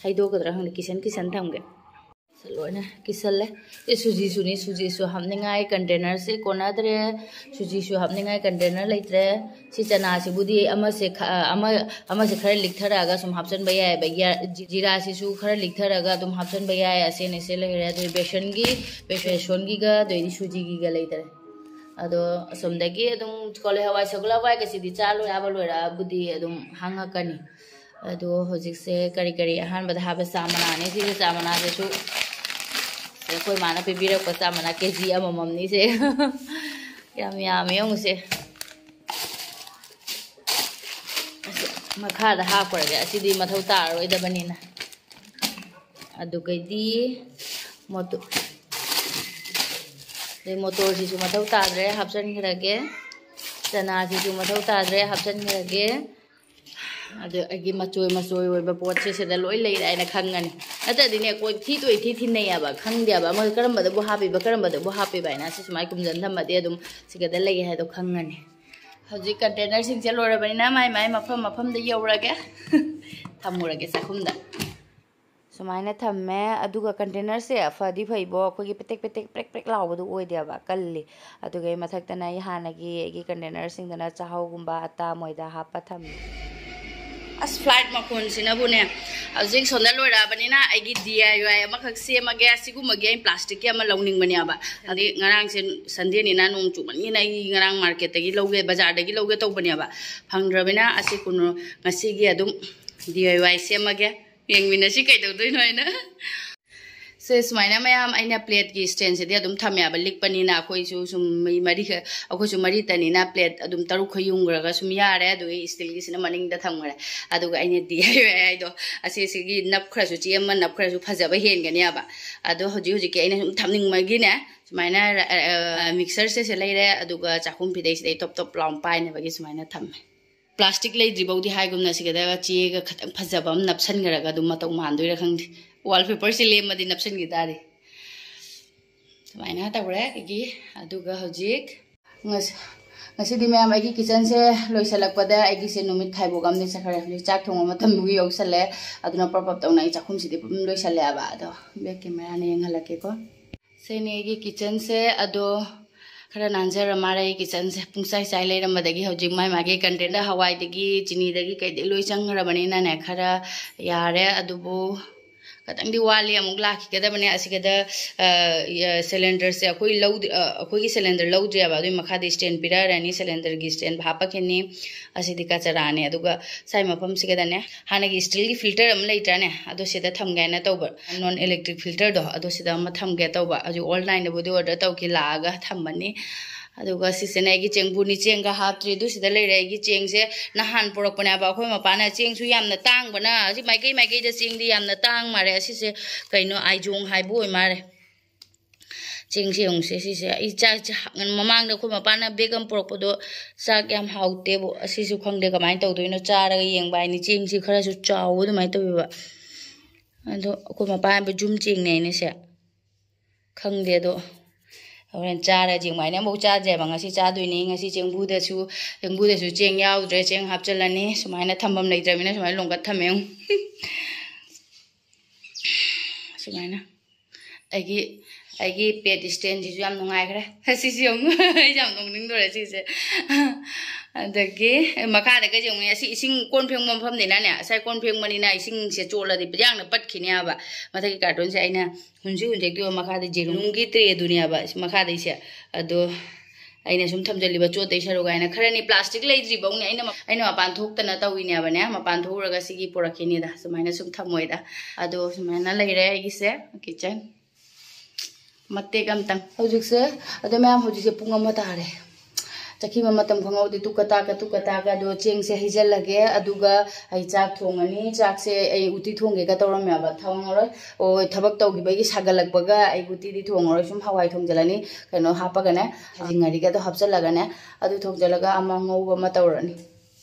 ꯍꯩꯗꯣꯛꯀꯗ꯭ꯔꯥ ꯈꯪꯗꯦ, ꯀꯤꯁꯟ ꯀꯤꯁꯟ ꯊꯝꯒꯦ꯫ ꯁꯤ ꯂꯣꯏꯅ ꯀꯤꯁꯜꯂꯦ꯫ ꯁꯤ ꯁꯨꯖꯤꯁꯨꯅꯤ, ꯁꯨꯖꯤꯁꯨ ꯍꯥꯞꯅꯤꯡꯉꯥꯏ ꯀꯟꯇꯦꯅꯔꯁꯦ ꯀꯣꯟꯅꯗ꯭ꯔꯦ꯫ ꯁꯨꯖꯤꯁꯨ ꯍꯥꯞꯅꯤꯡꯉꯥꯏ ꯀꯟꯇꯦꯅꯔ ꯂꯩꯇ꯭ꯔꯦ꯫ ꯁꯤ ꯆꯅꯥꯁꯤꯕꯨꯗꯤ ꯑꯃꯁꯦ ꯈ-, ꯑꯃ, ꯑꯃꯁꯦ ꯈꯔ ꯂꯤꯛꯊꯔꯛꯑꯒ ꯁꯨꯝ ꯍꯥꯞꯆꯤꯟꯕ ꯌꯥꯏꯑꯕ꯫ ꯌꯥ-, ꯖꯤ-, ꯖꯤꯔꯥꯁꯤꯁꯨ ꯈꯔ ꯂꯤꯛꯊꯔꯒ ꯑꯗꯨꯝ ꯍꯥꯞꯆꯤꯟꯕ ꯌꯥꯏ꯫ ꯑꯁꯦ ꯑꯅꯤꯁꯦ ꯂꯩꯔꯦ꯫ ꯑꯗꯨ ꯕꯦꯁꯟꯒꯤ, ꯕꯦꯁꯣꯟꯒꯤꯒ ꯑꯗꯩꯗꯤ ꯁꯨꯖꯤꯒꯤꯒ ꯂꯩꯇ꯭ꯔꯦ꯫ ꯑꯗꯣ ꯑꯁꯣꯝꯗꯒꯤ ꯑꯗꯨꯝ ꯀꯣꯂꯤ ꯍꯋꯥꯏ, ꯁꯒꯣꯜ ꯍꯋꯥꯏꯒꯁꯤꯗꯤ ꯆꯥ ꯂꯣꯏꯔꯕ ꯂꯣꯏꯔꯕꯨꯗꯤ ꯑꯗꯨꯝ ꯍꯥꯡꯉꯛꯀꯅꯤ꯫ ꯑꯗꯣ ꯍꯧꯖꯤꯛꯁꯦ ꯀꯔꯤ ꯀꯔꯤ ꯑꯍꯥꯟꯕꯗ ꯍꯥꯞꯄ ꯆꯥ ꯃꯅꯥꯅꯦ꯫ ꯁꯤꯁꯦ ꯆꯥ ꯃꯅꯥꯁꯤꯁꯨ ꯑꯩꯈꯣꯏ ꯃꯥꯅ ꯄꯤꯕꯤꯔꯛꯄ ꯆꯥ ꯃꯅꯥ ꯀꯦ ꯖꯤ ꯑꯃꯃꯝꯅꯤꯁꯦ꯫ ꯌꯥꯝ ꯌꯥꯝꯃꯦ ꯌꯦꯡꯉꯨꯁꯦ꯫ ꯑꯁꯤ ꯃꯈꯥꯗ ꯍꯥꯞꯈ꯭ꯔꯒꯦ꯫ ꯑꯁꯤꯗꯤ ꯃꯊꯧ ꯇꯥꯔꯔꯣꯏꯗꯕꯅꯤꯅ꯫ ꯑꯗꯨꯒꯩꯗꯤ ꯃꯣꯇꯣ-, ꯑꯗꯩ ꯃꯣꯇꯣꯔꯁꯤꯁꯨ ꯃꯊꯧ ꯇꯥꯗ꯭ꯔꯦ, ꯍꯥꯞꯆꯤꯟꯈ꯭ꯔꯒꯦ꯫ ꯆꯅꯥꯁꯤꯁꯨ ꯃꯊꯧ ꯇꯥꯗ꯭ꯔꯦ, ꯍꯥꯞꯆꯤꯟꯈ꯭ꯔꯒꯦ꯫ ꯑꯗꯨ ꯑꯩꯒꯤ ꯃꯆꯣꯏ ꯃꯆꯣꯏ ꯑꯣꯏꯕ ꯄꯣꯠꯁꯦ ꯁꯤꯗ ꯂꯣꯏ ꯂꯩꯔꯦ ꯍꯥꯏꯅ ꯈꯪꯉꯅꯤ꯫ ꯅꯠꯇ꯭ꯔꯗꯤꯅꯦ, ꯀꯣꯏꯊꯤ ꯇꯣꯏꯊꯤ ꯊꯤꯅꯩꯌꯦꯕ, ꯈꯪꯗꯦꯕ꯫ ꯑꯃ ꯀꯔꯝꯕꯗꯕꯨ ꯍꯥꯞꯄꯤꯕ, ꯀꯔꯝꯕꯗꯕꯨ ꯍꯥꯞꯄꯤꯕ ꯍꯥꯏꯅ꯫ ꯁꯤ ꯁꯨꯃꯥꯏꯅ ꯀꯨꯝꯖꯟ ꯊꯝꯃꯗꯤ ꯑꯗꯨꯝ ꯁꯤꯒꯗ ꯂꯩ ꯍꯥꯏꯗꯣ ꯈꯪꯉꯅꯤ꯫ ꯍꯧꯖꯤꯛ ꯀꯟꯇꯦꯅꯔꯁꯤꯡꯁꯦ ꯂꯣꯏꯔꯕꯅꯤꯅ ꯃꯥꯏ ꯃꯥꯏ ꯃꯐꯝ ꯃꯐꯝꯗ ꯌꯧꯔꯒꯦ꯫ ꯊꯝꯃꯨꯔꯒꯦ ꯆꯥꯛꯈꯨꯝꯗ꯫ ꯁꯨꯃꯥꯏꯅ ꯊꯝꯃꯦ꯫ ꯑꯗꯨꯒ ꯀꯟꯇꯦꯅꯔꯁꯦ ꯐꯗꯤ ꯐꯩꯕꯣ, ꯑꯩꯈꯣꯏꯒꯤ ꯄꯦꯇꯦꯛ ꯄꯦꯇꯦꯛ ꯄ꯭ꯔꯦꯛ ꯄ꯭ꯔꯦꯛ ꯂꯥꯎꯕꯗꯨ ꯑꯣꯏꯗꯦꯕ, ꯀꯜꯂꯤ꯫ ꯑꯗꯨꯒ ꯑꯩ ꯃꯊꯛꯇꯅ ꯑꯩ ꯍꯥꯟꯅꯒꯤ ꯑꯩꯒꯤ ꯀꯟꯇꯦꯅꯔꯁꯤꯡꯗꯅ ꯆꯥꯍꯧꯒꯨꯝꯕ, ꯑꯇꯥ, ꯃꯣꯏꯗ ꯍꯥꯞꯄ ꯊꯝꯃꯤ꯫ ꯑꯁ, ꯐ꯭ꯂꯥꯏꯠ ꯃꯈꯣꯟꯁꯤꯅꯕꯨꯅꯦ꯫ ꯍꯧꯖꯤꯛ ꯁꯣꯝꯗ ꯂꯣꯏꯔꯛꯑꯕꯅꯤꯅ ꯑꯩꯒꯤ ꯗꯤ ꯑꯥꯏ ꯋꯥꯏ ꯑꯃꯈꯛ ꯁꯦꯝꯃꯒꯦ꯫ ꯁꯤꯒꯨꯝꯕꯒꯤ ꯑꯩ ꯄ꯭ꯂꯥꯁꯇꯤꯛꯀꯤ ꯑꯃ ꯂꯧꯅꯤꯡꯕꯅꯦꯕ꯫ ꯑꯗꯩ ꯉꯔꯥꯡꯁꯦ ꯁꯟꯗꯦꯅꯤꯅ ꯅꯣꯡ ꯆꯨꯃꯟꯒꯤꯅ ꯑꯩ ꯉꯔꯥꯡ ꯃꯥꯔꯀꯦꯠꯇꯒꯤ ꯂꯧꯒꯦ, ꯕꯖꯥꯔꯗꯒꯤ ꯂꯧꯒꯦ ꯇꯧꯕꯅꯦꯕ, ꯐꯪꯗ꯭ꯔꯕꯅꯤꯅ ꯑꯁꯤ ꯀꯨꯅꯣ ꯉꯁꯤꯒꯤ ꯑꯗꯨꯝ ꯗꯤ ꯑꯥꯏ ꯋꯥꯏ ꯁꯦꯝꯃꯒꯦ꯫ ꯌꯦꯡꯃꯤꯟꯅꯁꯤ ꯀꯩꯗꯧꯗꯣꯏꯅꯣ ꯍꯥꯏꯅ꯫ ꯁꯦ, ꯁꯨꯃꯥꯏꯅ ꯃꯌꯥꯝ ꯑꯩꯅ ꯄ꯭ꯂꯦꯠꯀꯤ ꯁ꯭ꯇꯦꯟꯁꯤꯗꯤ ꯑꯗꯨꯝ ꯊꯝꯃꯦꯕ, ꯂꯤꯛꯄꯅꯤꯅ꯫ ꯑꯩꯈꯣꯏꯁꯨ ꯁꯨꯝ ꯃꯤ ꯃꯔꯤꯈꯛ, ꯑꯩꯈꯣꯏꯁꯨ ꯃꯔꯤꯇꯅꯤꯅ ꯄ꯭ꯂꯦꯠ ꯑꯗꯨꯝ ꯇꯔꯨꯛ ꯈꯛ ꯌꯨꯡꯈ꯭ꯔꯒ ꯁꯨꯝ ꯌꯥꯔꯦ꯫ ꯑꯗꯨꯒꯤ ꯁ꯭ꯇꯤꯜꯒꯤꯁꯤꯅ ꯃꯅꯤꯡꯗ ꯊꯝꯈ꯭ꯔꯦ꯫ ꯑꯗꯨꯒ ꯑꯩꯅ ꯗꯤ ꯑꯥꯏ ꯋꯥꯏ ꯍꯥꯏꯗꯣ, ꯑꯁꯤꯁꯤꯒꯤ ꯅꯞꯈ꯭ꯔꯁꯨ, ꯆꯦ ꯑꯃ ꯅꯞꯈ꯭ꯔꯁꯨ ꯐꯖꯕ ꯍꯦꯟꯒꯅꯦꯕ꯫ ꯑꯗꯣ ꯍꯧꯖꯤꯛ ꯍꯧꯖꯤꯛꯀꯤ ꯑꯩꯅ ꯁꯨꯝ ꯊꯝꯅꯤꯡꯕꯒꯤꯅꯦ, ꯁꯨꯃꯥꯏꯅ, ꯑ, ꯃꯤꯛꯁꯔꯁꯦ ꯁꯤ ꯂꯩꯔꯦ, ꯑꯗꯨꯒ ꯆꯥꯛꯈꯨꯝ ꯐꯤꯗꯩꯁꯤꯗꯩ ꯇꯣꯞ ꯇꯣꯞ ꯂꯥꯎꯅ ꯄꯥꯏꯅꯕꯒꯤ ꯁꯨꯃꯥꯏꯅ ꯊꯝꯃꯦ꯫ ꯄ꯭ꯂꯥꯁꯇꯤꯛ ꯂꯩꯗ꯭ꯔꯤꯐꯥꯎꯗꯤ ꯍꯥꯏꯒꯨꯝꯅ ꯁꯤꯒꯗ ꯆꯦꯒ ꯈꯇꯪ ꯐꯖꯕ ꯑꯃ ꯅꯞꯁꯟꯈ꯭ꯔꯒ ꯑꯗꯨꯝ ꯃꯇꯧ ꯃꯥꯟꯗꯣꯏꯔꯥ ꯈꯪꯗꯦ꯫ ꯋꯥꯜ ꯄꯦꯄꯔꯁꯦ ꯂꯦꯝꯃꯗꯤ ꯅꯞꯁꯟꯈꯤ ꯇꯥꯔꯦ꯫ ꯁꯨꯃꯥꯏꯅ ꯇꯧꯔꯦ ꯑꯩꯒꯤ꯫ ꯑꯗꯨꯒ ꯍꯧꯖꯤꯛ ꯉꯁ-, ꯉꯁꯤꯗꯤ ꯃꯌꯥꯝ ꯑꯩꯒꯤ ꯀꯤꯠꯆꯟꯁꯦ ꯂꯣꯏꯁꯤꯜꯂꯛꯄꯗ ꯑꯩꯒꯤꯁꯦ ꯅꯨꯃꯤꯠ ꯈꯥꯏꯕꯣꯛ ꯑꯃꯗꯤ ꯆꯠꯈ꯭ꯔꯦ꯫ ꯍꯧꯖꯤꯛ ꯆꯥꯛ ꯊꯣꯡꯕ ꯃꯇꯝꯕꯨ ꯌꯧꯁꯜꯂꯦ꯫ ꯑꯗꯨꯅ ꯄ꯭ꯔꯞ ꯄ꯭ꯔꯞ ꯇꯧꯅ ꯑꯩ ꯆꯥꯛꯈꯨꯝꯁꯤꯗꯤ ꯑꯗꯨꯝ ꯂꯣꯏꯁꯜꯂꯦꯕ꯫ ꯑꯗꯣ ꯕꯦꯛ ꯀꯦꯃꯦꯔꯥꯅ ꯌꯦꯡꯍꯜꯂꯛꯀꯦꯀꯣ꯫ ꯁꯤꯅꯤ ꯑꯩꯒꯤ ꯀꯤꯠꯆꯟꯁꯦ꯫ ꯑꯗꯣ ꯈꯔ ꯅꯥꯟꯖꯔ ꯃꯥꯜꯂꯦ ꯑꯩ ꯀꯤꯠꯆꯟꯁꯦ꯫ ꯄꯨꯡꯆꯥꯏ ꯆꯥꯏ ꯂꯩꯔꯝꯕꯗꯒꯤ ꯍꯧꯖꯤꯛ ꯃꯥꯏ ꯃꯥꯒꯤ ꯀꯟꯇꯦꯅꯔ, ꯍꯋꯥꯏꯗꯒꯤ ꯆꯤꯅꯤꯗꯒꯤ ꯀꯩꯗꯒꯤ ꯂꯣꯏ ꯆꯪꯈ꯭ꯔꯕꯅꯤꯅꯅꯦ, ꯈꯔ ꯌꯥꯔꯦ꯫ ꯑꯗꯨꯕꯨ ꯈꯇꯪꯗꯤ ꯋꯥꯠꯂꯤ, ꯑꯃꯨꯛ ꯂꯥꯛꯈꯤꯒꯗꯕꯅꯦ꯫ ꯑꯁꯤꯒꯗ, ꯑ, ꯌ-, ꯁꯤꯂꯤꯟꯗꯔꯁꯦ ꯑꯩꯈꯣꯏ ꯂꯧꯗ-, ꯑ, ꯑꯩꯈꯣꯏꯒꯤ ꯁꯤꯂꯤꯟꯗꯔ ꯂꯧꯗ꯭ꯔꯦꯕ꯫ ꯑꯗꯨꯒꯤ ꯃꯈꯥꯗ ꯁ꯭ꯇꯦꯟ ꯄꯤꯔꯛꯑꯔꯅꯤ, ꯁꯤꯂꯤꯟꯗꯔꯒꯤ ꯁ꯭ꯇꯦꯟ ꯍꯥꯞꯄꯛꯈꯤꯅꯤ꯫ ꯑꯁꯤꯗꯤ ꯀꯆꯔꯥꯅꯦ꯫ ꯑꯗꯨꯒ ꯁꯥꯏ ꯃꯐꯝꯁꯤꯒꯗꯅꯦ, ꯍꯥꯟꯅꯒꯤ ꯁ꯭ꯇꯤꯜꯒꯤ ꯐꯤꯜꯇꯔ ꯑꯃ ꯂꯩꯇ꯭ꯔꯥꯅꯦ, ꯑꯗꯣ ꯁꯤꯗ ꯊꯝꯒꯦ ꯍꯥꯏꯅ ꯇꯧꯕ, ꯅꯣꯟ ꯏꯂꯦꯛꯇ꯭ꯔꯤꯛ ꯐꯤꯜꯇꯔꯗꯣ, ꯑꯗꯣ ꯁꯤꯗ ꯑꯃ ꯊꯝꯒꯦ ꯇꯧꯕ꯫ ꯍꯧꯖꯤꯛ ꯑꯣꯟꯂꯥꯏꯟꯗꯕꯨꯗꯤ ꯑꯣꯔꯗꯔ ꯇꯧꯈꯤ, ꯂꯥꯛꯑꯒ ꯊꯝꯃꯅꯤ꯫ ꯑꯗꯨꯒ ꯁꯤꯁꯤꯅ ꯑꯩꯒꯤ ꯆꯦꯡꯕꯨꯅꯤ, ꯆꯦꯡꯒ ꯍꯥꯞꯇ꯭ꯔꯤ꯫ ꯑꯗꯨ ꯁꯤꯗ ꯂꯩꯔꯦ ꯑꯩꯒꯤ ꯆꯦꯡꯁꯦ꯫ ꯅꯍꯥꯟ ꯄꯨꯔꯛꯄꯅꯦꯕ ꯑꯩꯈꯣꯏ ꯃꯄꯥꯅ꯫ ꯆꯦꯡꯁꯨ ꯌꯥꯝꯅ ꯇꯥꯡꯕꯅ, ꯍꯧꯖꯤꯛ ꯃꯥꯏꯀꯩ ꯃꯥꯏꯀꯩꯗ ꯆꯦꯡꯗꯤ ꯌꯥꯝꯅ ꯇꯥꯡ ꯃꯥꯜꯂꯦ꯫ ꯑꯁꯤꯁꯦ ꯀꯩꯅꯣ, ꯑꯥꯏꯖꯣꯡ ꯍꯥꯏꯕ ꯑꯣꯏ ꯃꯥꯜꯂꯦ꯫ ꯆꯦꯡꯁꯦ ꯌꯦꯡꯉꯨꯁꯦ ꯁꯤꯁꯦ꯫ ꯑꯩ ꯆꯥꯛꯁꯦ ꯍꯥ-, ꯃꯃꯥꯡꯗ ꯑꯩꯈꯣꯏ ꯃꯄꯥꯅ ꯕꯦꯛ ꯑꯃ ꯄꯨꯔꯛꯄꯗꯣ ꯆꯥꯛ ꯌꯥꯝ ꯍꯥꯎꯇꯦꯕꯨ꯫ ꯑꯁꯤꯁꯨ ꯈꯪꯗꯦ ꯀꯃꯥꯏꯅ ꯇꯧꯗꯣꯏꯅꯣ, ꯆꯥꯔꯒ ꯌꯦꯡꯕ ꯍꯥꯏꯅꯤ꯫ ꯆꯦꯡꯁꯤ ꯈꯔꯁꯨ ꯆꯥꯎꯕ ꯑꯗꯨꯃꯥꯏꯅ ꯇꯧꯋꯦꯕ꯫ ꯑꯗꯣ ꯑꯩꯈꯣꯏ ꯃꯄꯥ ꯍꯥꯏꯕ ꯖꯨꯝ ꯆꯦꯡꯅꯦ ꯍꯥꯏꯅꯦ ꯁꯦ꯫ ꯈꯪꯗꯦ ꯑꯗꯣ꯫ ꯍꯣꯔꯦꯟ ꯆꯥꯔꯁꯤ꯫ ꯑꯗꯨꯃꯥꯏꯅ ꯑꯃꯐꯥꯎ ꯆꯥꯗ꯭ꯔꯦꯕ꯫ ꯉꯁꯤ ꯆꯥꯗꯣꯏꯅꯤ꯫ ꯉꯁꯤ ꯆꯦꯡꯕꯨꯗꯁꯨ, ꯆꯦꯡꯕꯨꯗꯁꯨ ꯆꯦꯡ ꯌꯥꯎꯗ꯭ꯔꯦ꯫ ꯆꯦꯡ ꯍꯥꯞꯆꯤꯜꯂꯅꯤ꯫ ꯁꯨꯃꯥꯏꯅ ꯊꯝꯐꯝ ꯂꯩꯇ꯭ꯔꯕꯅꯤꯅ ꯁꯨꯃꯥꯏꯅ ꯂꯣꯡꯒꯠ ꯊꯝꯃꯦ꯫ ꯁꯨꯃꯥꯏꯅ꯫ ꯑꯩꯒꯤ ꯑꯩꯒꯤ ꯄꯦꯠ ꯏꯁꯇꯦꯟꯁꯤꯁꯨ ꯌꯥꯝ ꯅꯨꯡꯉꯥꯏꯈ꯭ꯔꯦ꯫ ꯑꯁꯤꯁꯨ ꯌꯦꯡꯉꯨ꯫ ꯑꯩꯁꯦ ꯌꯥꯝ ꯅꯣꯛꯅꯤꯡꯗꯣꯔꯦ ꯁꯤꯁꯦ꯫ ꯑꯗꯒꯤ ꯃꯈꯥꯗ ꯀꯩꯁꯦ ꯌꯦꯡꯉꯨꯅꯦ, ꯑꯁꯤ ꯏꯁꯤꯡ ꯀꯣꯟ ꯐꯦꯡꯕ ꯃꯐꯝꯅꯤꯅꯅꯦ, ꯉꯁꯥꯏ ꯀꯣꯟ ꯐꯦꯡꯕꯅꯤꯅ ꯏꯁꯤꯡꯁꯦ ꯆꯣꯠꯂꯗꯤ ꯌꯥꯡꯅ ꯄꯠꯈꯤꯅꯦꯕ꯫ ꯃꯊꯛꯀꯤ ꯀꯥꯔꯇꯨꯟꯁꯦ ꯑꯩꯅ ꯍꯨꯟꯁꯤ ꯍꯨꯟꯗꯦꯛꯇꯣꯏꯕ ꯃꯈꯥꯗ ꯖꯦꯔꯨꯝꯒꯤ ꯇ꯭ꯔꯦꯗꯨꯅꯦꯕ ꯃꯈꯥꯗꯩꯁꯦ꯫ ꯑꯗꯣ ꯑꯩꯅ ꯁꯨꯝ ꯊꯝꯖꯜꯂꯤꯕ ꯆꯣꯠꯇꯩ ꯁꯔꯨꯛ ꯍꯥꯏꯅ ꯈꯔꯅꯤ꯫ ꯄ꯭ꯂꯥꯁꯇꯤꯛ ꯂꯩꯗ꯭ꯔꯤꯐꯧꯅꯦ ꯑꯩꯅ ꯃ-, ꯑꯩꯅ ꯃꯄꯥꯟ ꯊꯣꯛꯇꯅ ꯇꯧꯔꯤꯅꯦꯕꯅꯦ꯫ ꯃꯄꯥꯟ ꯊꯣꯛꯎꯔꯒ ꯁꯤꯒꯤ ꯄꯣꯔꯛꯈꯤꯅꯤꯗ꯫ ꯁꯨꯃꯥꯏꯅ ꯁꯨꯝ ꯊꯝꯃꯣꯏꯗ꯫ ꯑꯗꯣ ꯁꯨꯃꯥꯏꯅ ꯂꯩꯔꯦ ꯑꯩꯒꯤꯁꯦ ꯀꯤꯠꯆꯟ꯫ ꯃꯇꯦꯛ ꯑꯃꯇꯪ꯫ ꯍꯧꯖꯤꯛꯁꯦ, ꯑꯗꯣ ꯃꯌꯥꯝ, ꯍꯧꯖꯤꯛꯁꯦ ꯄꯨꯡ ꯑꯃ ꯇꯥꯔꯦ꯫ ꯆꯠꯈꯤꯕ ꯃꯇꯝ ꯈꯪꯍꯧꯗꯦ꯫ ꯇꯨꯛꯀ ꯇꯥꯛꯀ, ꯇꯨꯛꯀ ꯇꯥꯛꯀ꯫ ꯑꯗꯣ ꯆꯦꯡꯁꯦ ꯍꯩꯖꯤꯜꯂꯒꯦ, ꯑꯗꯨꯒ ꯑꯩ ꯆꯥꯛ ꯊꯣꯡꯉꯅꯤ꯫ ꯆꯥꯛꯁꯦ ꯑꯩ ꯎꯇꯤ ꯊꯣꯡꯒꯦꯒ ꯇꯧꯔꯝꯃꯦꯕ, ꯊꯣꯡꯉꯔꯣꯏ꯫ ꯑꯣ, ꯊꯕꯛ ꯇꯧꯈꯤꯕꯒꯤ ꯁꯥꯒꯠꯂꯛꯄꯒ ꯑꯩ ꯎꯇꯤꯗꯤ ꯊꯣꯡꯉꯔꯣꯏ꯫ ꯁꯨꯝ ꯍꯋꯥꯏ ꯊꯣꯡꯖꯤꯜꯂꯅꯤ, ꯀꯩꯅꯣ ꯍꯥꯞꯄꯒꯅꯦ, ꯈꯥꯖꯤꯡ ꯉꯥꯔꯤꯒꯗꯣ ꯍꯥꯞꯆꯤꯜꯂꯒꯅꯦ, ꯑꯗꯨ ꯊꯣꯡꯖꯤꯜꯂꯒ ꯑꯃ ꯉꯧꯕ ꯑꯃ ꯇꯧꯔꯅꯤ꯫